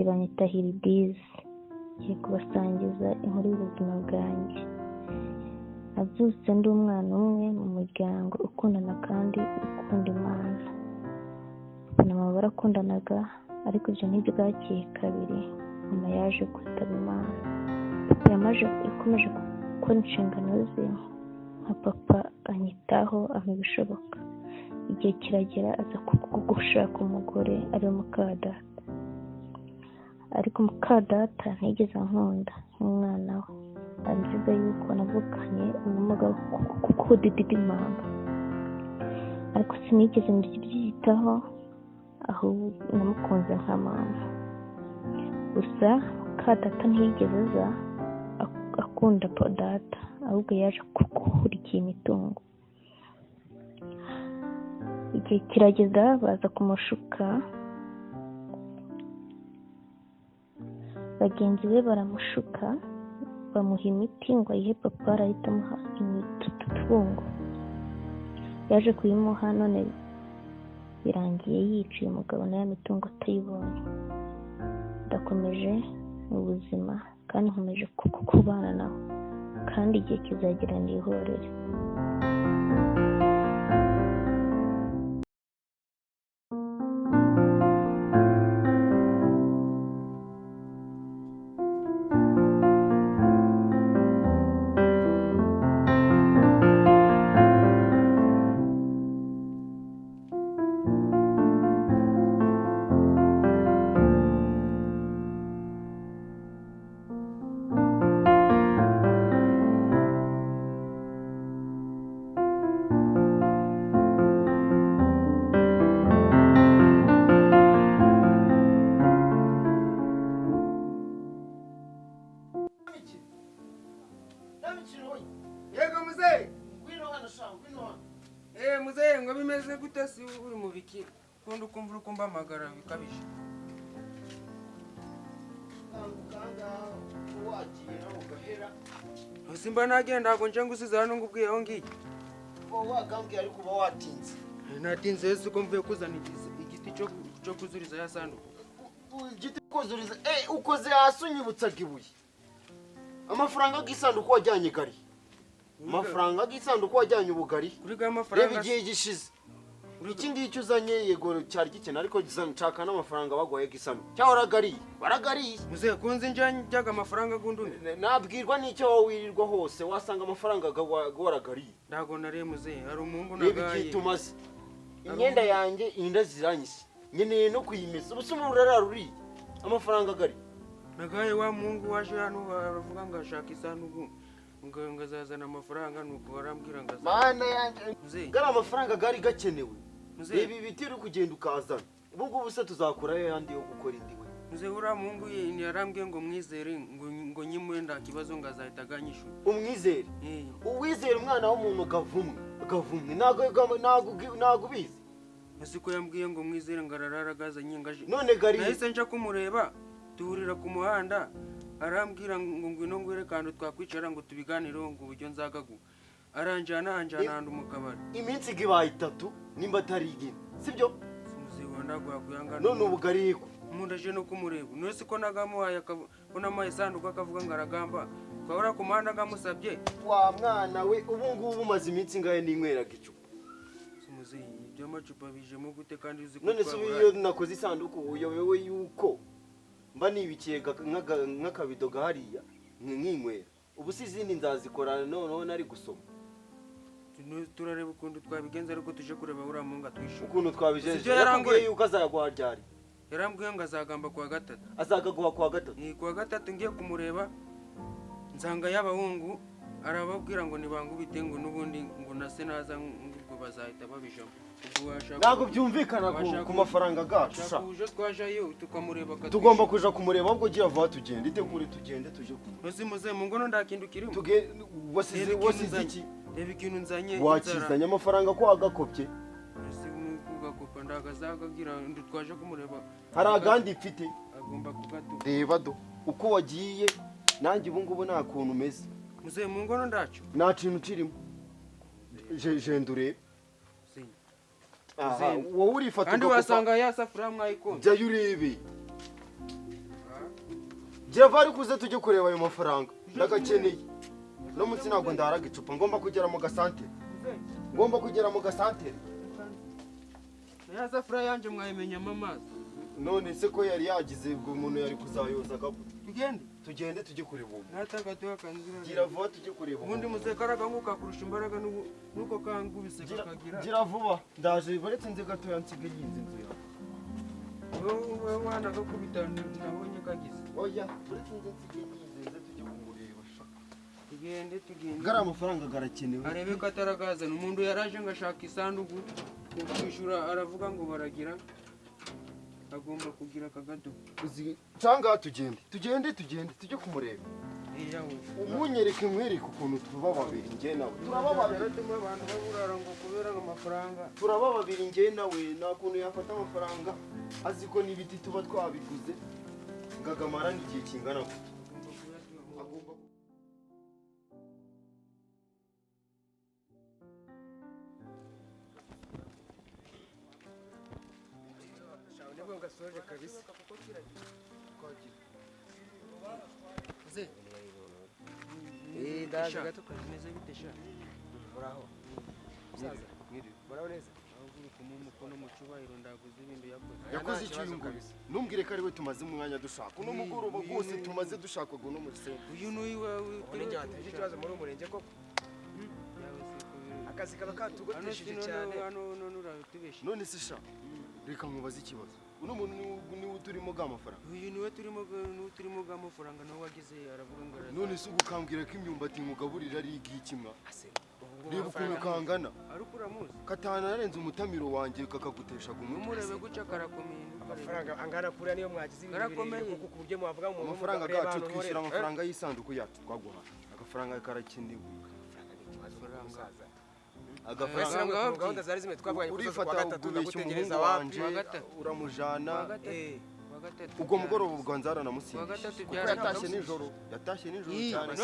Banyita Hiridizi, ngiye kubasangiza inkuru y'ubuzima bwanjye. Nabyutse ndi umwana umwe mu muryango ukundana kandi ukunda Imana. Papa na mama barakundanaga, ariko ibyo ntibyakiye kabiri, mama yaje kwitaba Imana. Papa yakomeje gukora inshingano ze nka papa, anyitaho ampa ibishoboka. Igihe kiragera aza gushaka umugore ariwe mukadata, ariko mukadata ntiyigeze ankunda nk'umwana we, anziza yuko navukanye ubumuga bwo kudidimanga, ariko sinigeze mbyitaho, ahubwo namukunze nka mama. Gusa mukadata ntiyigeze aza akunda data, ahubwo yaje gukurikiye imitungo. Igihe kirageza baza kumushuka, bagenzi be baramushuka, bamuha imiti ngo ayihe papa, arahita amuha imitungo. Yaje kuyimuha none birangiye yiciye umugabo na ya mitungo atayibonye. Ndakomeje mu buzima kandi nkomeje kubana nawe, kandi igihe kizagera nihorere. Yego muzehe. Muzehe ngo bimeze gute si uri mu biki? Kundi ukumva uri kumpamagara bikabije. Simba nagenda ntabwo nje ngusize hano ngubwiye aho ngiye. Wagambwiye ariko uba watinze. Natinze yesu ko mvuye kuzana igiti cyo kuzuriza ya sanduku. Igiti kuzuriza ukoze hasi unyibutsaga ibuye. Amafaranga y'isanduku wajyanye gari. Amafaranga y'isanduku wajyanye ubugari. Reba igihe gishize. Iki ngiki uzanye yego cyari gikena ariko nshaka n'amafaranga bagwaye y'isanduku. Cyahora gari, baragariye. Muzehe kunzi njyaga amafaranga gundumye. Nabwirwa n'icyo wowe wirirwa hose wasanga amafaranga waragariye. Ndago nariye muzehe, hari umuhungu nagaye. Reba igihe tumaze. Imyenda yanjye inda ziranyise. Nkeneye no kuyimesa. Ubusumu burararuriye. Amafaranga gari. Nagaye wa muhungu waje hano baravuga ngo ashaka isanduku ngo ngazazana amafaranga nuko barambwira ngo mana yanjye gari amafaranga gari gakenewe. Reba ibiti uri kugenda ukazana ubu ngubu se tuzakurayo yandi yo gukora indi we. Muzehe uriya muhungu yarambwiye ngo mwizere ngo nyimuhe nta kibazo ngo azahita aganyishura. Umwizere? Uwizere umwana w'umuntu gavumwe ntabwo ubizi. Ese ko yambwiye ngo mwizere ngo ararara agazanye ngaje none gari nahise nja kumureba duhurira ku muhanda arambwira ngo ngwino ngwere kandi twakwicara ngo tubiganireho ngo uburyo nzagagu. Aranjana ahantu mu kabari. Iminsi ibaye itatu nimba atari igine sibyo? Muzehe ndagwa none ubugari yiko umuntu aje no kumureba none siko nagamuhaye ko namaye isanduku akavuga ngo aragamba twahora ku muhanda ngamusabye. Wa mwana we ubu ngubu umaze iminsi ingahe ninyweraga icupa? Muzehe ibyo amacupa bijemo gute kandi uzi ko none se iyo nakoze isanduku uyobewe yuko mba nibikiye nk'akabido gahariya nkinywera ubu si izindi nzazikora noneho nari gusoma. Turareba ukuntu twabigenza ariko tuje kureba uriya muhungu atwishyura. Ukuntu twabigenza yarambwiye yuko azaguha ryari? Yarambwiye ngo azagamba kuwa gatatu. Azagaguha kuwa gatatu? Ni kuwa gatatu ngiye kumureba nsanga y'abahungu arababwira ngo nibangubite ngo n'ubundi ngo nase naza ngo bazahita babijamo. Ntabwo byumvikana ku mafaranga gacu. Uje twajayo tukamureba. Tugomba kuja kumureba ahubwo gira vuba tugende itegure tugende tuje kumureba. Uzi muzehe mu ngono ndakindu kirimo. Wasize iki? Reba ikintu nzanye. Wakizanye amafaranga ko wagakopye? Ese kugakopa ndagazagagira twaje kumureba. Hari agandi mfite. Agomba kugatu. Reba do uko wagiye nanjye ubu ngubu nta kuntu umeze. Muzehe mu ngono ndacu. Nta kintu kirimo. Jenda urebe. Wowe urifata kandi wasanga ya safuriya mwayikunze. Jyayo urebe. Gira vuba ariko uze tujye kureba ayo mafaranga. Ndagakeneye. No munsi ntabwo ndaraga icupa, ngomba kugera mu gasantere. Ngomba kugera mu gasantere. Ya safuriya yanjye mwayimenyamo amazi. None se ko yari yagize ubwo umuntu yari kuzayoza gapfa. Tugende. Tugende tujye kureba uwo. Nataka kanzira. Gira vuba tujye kureba. Ubundi muzekaraga nguka kurusha imbaraga nuko kangubise kakagira. Gira vuba ndaje baretse nze gatoya nsige yinze inzu yawe. Wowe wana gakubita nabonye kagize. Oya baretse nze nsige yinze nze tujye kumureba sha. Tugende tugende. Gara amafaranga garakenewe. Arebe ko ataragazana umuntu yaraje ngashaka isanduku kwishura aravuga ngo baragira agomba kugira akagado. Uzi cyangwa tugende tugende tugende tujye kumureba. Umunyereke nkwereke ukuntu tuba babiri njye nawe. Turaba babiri abantu baburara ngo kubera amafaranga. Turaba babiri njye nawe nta kuntu yafata amafaranga azi ko n'ibiti tuba twabiguze ngagamara n'igihe kingana gutya. Agomba gasoje kabisa. Ze. Ndaje gato kameze bite sha? Muraho. Musaza. Muraho neza. Ahubwo kumukono mu cyubahiro ndaguze ibintu yakoze. Yakoze icyo uyu nguyu. Numbwire ko ari we tumaze umwanya dushaka. Uno mugoroba rwose tumaze dushaka ngo no muri sente. Uyu n'uyu wawe turi wateje ikibazo muri umurenge koko. Akazi kaba katugotesheje cyane. Hano none uratubeshe. None se sha. Reka nkubaze ikibazo. Uno muntu niwe turimo ga amafaranga. Uyu niwe turimo ga amafaranga nawe wagize aravuga ngo araza. None se ugukambwira ko imyumbati nkugaburira ari igikimwa. Reba ukuntu kangana. Ariko uramuzi. Katana narenze umutamiro wanjye kakagutesha gumwe. Umurebe guca karakomeye. Amafaranga angana kuriya niyo mwagize ibintu bibiri kuko ku buryo mwavuga mu amafaranga gacu twishyura amafaranga y'isanduku yacu twaguha. Agafaranga karakenewe. Agafaranga gahunda zari zimwe twavuganye kuza kwa gatatu ndagutegereza wapi uramujana ubwo mugoroba ubwo nzara namusinze kuko yatashye nijoro cyane.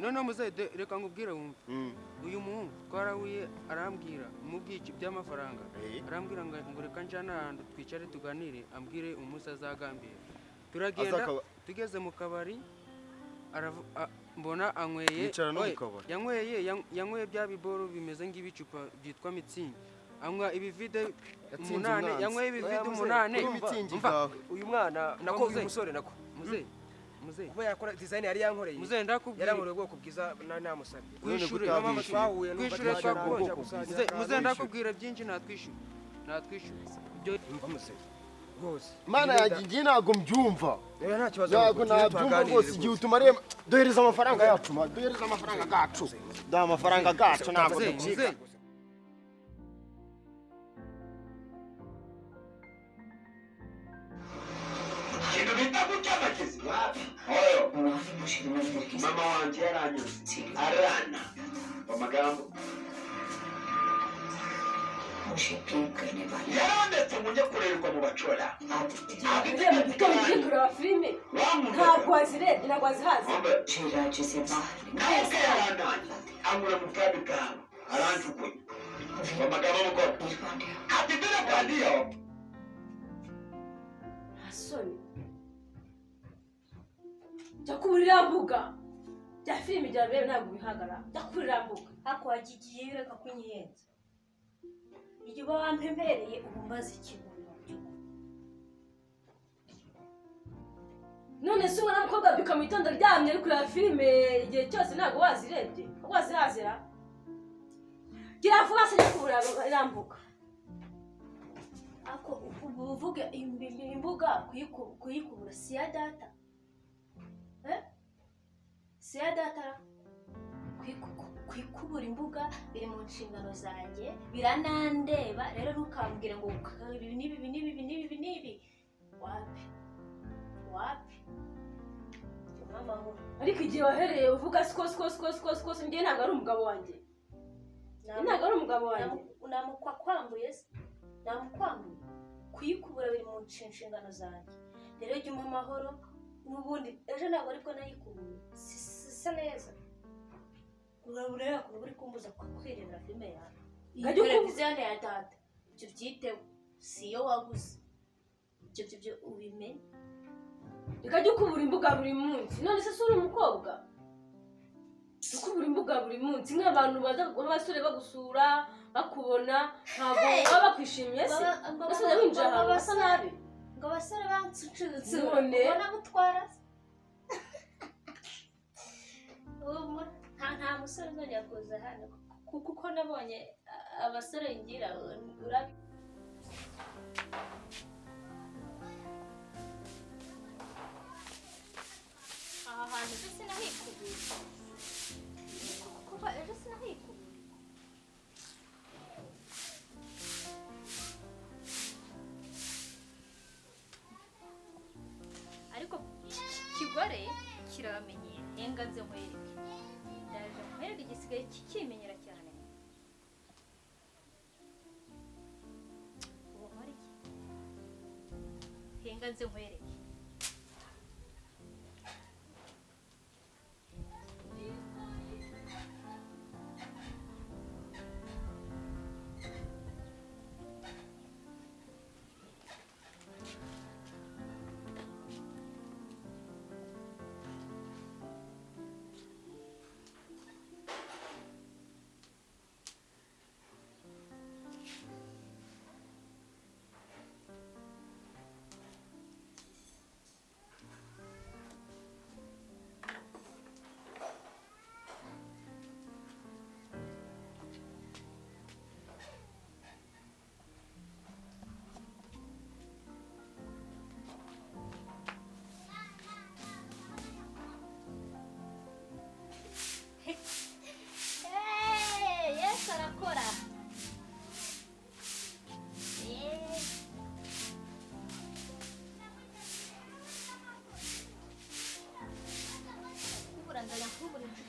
None muze reka ngubwire wumve. Uyu muhungu twarahuye arambwira mubwiki by'amafaranga arambwira ngo reka njana ahantu twicare tuganire ambwire umunsi azagambira. Turagenda tugeze mu kabari mbona anyweye yanyweye bya biboro bimeze nk'ibicupa byitwa mitsingi anywa ibivide umunane yanyweye ibivide umunane. Uyu mwana nako uyu musore nako muze kuba yakora design yari yankoreye muze ndakubwira yarankoreye ubwoko bwiza namusabye kwishure twahuye kwishure twakonje muze ndakubwira byinshi natwishure ibyo umva muze rwose mana yanjye ntabwo mbyumva. Nta kibazo ntabwo nabyumva rwose igihe utumariye duhereza amafaranga yacu duhereza amafaranga gacu da amafaranga gacu ntabwo ducika. Ikintu bita gucyamakizi wapi oyo mama wanjye yaranyuze arana amagambo yarandetse ngo njye kurerwa mu bacora. Kureba filime ntabwo wazirebye ntabwo wazihaze. Ntabwo yarandanye angura mu bwami bwawe aranjugunya amagambo mukora ati dore kwandiyo nta soni jya kuburira mbuga bya filime bya rebe ntabwo bihagara jya kuburira mbuga ariko wagiye ureka kunyiyenza igihe uba wampembereye ubu mbaze ikibuno. None se ubona mukobwa abyuka mu gitondo aryamye ari kureba filime igihe cyose ntabwo wazirebye wazihazira. Gira vuba se jya kubura irambuka. Ako ubu uvuge imbuga kuyikubura si ya data. Si ya data kwikubura imbuga biri mu nshingano zanjye biranandeba rero ntukambwire ngo ibi n'ibi n'ibi n'ibi n'ibi wapi wapi. Ariko igihe wahereye uvuga siko siko siko siko siko njye ntabwo ari umugabo wanjye. Ntabwo ari umugabo wanjye. Namukwambuye se namukwambuye kuyikubura biri mu nshingano zanjye rero jya umpa amahoro n'ubundi ejo ntabwo aribwo nayikubuye sisa neza. Urabura ukuntu uri kumbuza kwirebera filime yawe. Iyi televiziyo ni iya data ibyo byiteho si iyo waguze ibyo byo ubimenye. Ikajya ukubura imbuga buri munsi. None se uri umukobwa? Ukubura imbuga buri munsi nk'abantu baza abasore bagusura bakubona ntabwo baba bakwishimiye se. Ese winjira ahantu basa nabi. Ngo abasore bansucutse ubona gutwara. Nta musore uzongera kuza hano kuko nabonye abasore ngira urabi. Aha hantu ejo sinahikubuye kuva ejo sinahikubuye. Ariko kigore kiramenyera enga nze nkwereke ndaje nkwereke igisigaye kikimenyera cyane. Ubu nkora iki? Henga nze nkwereke.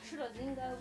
Inshuro zingahe?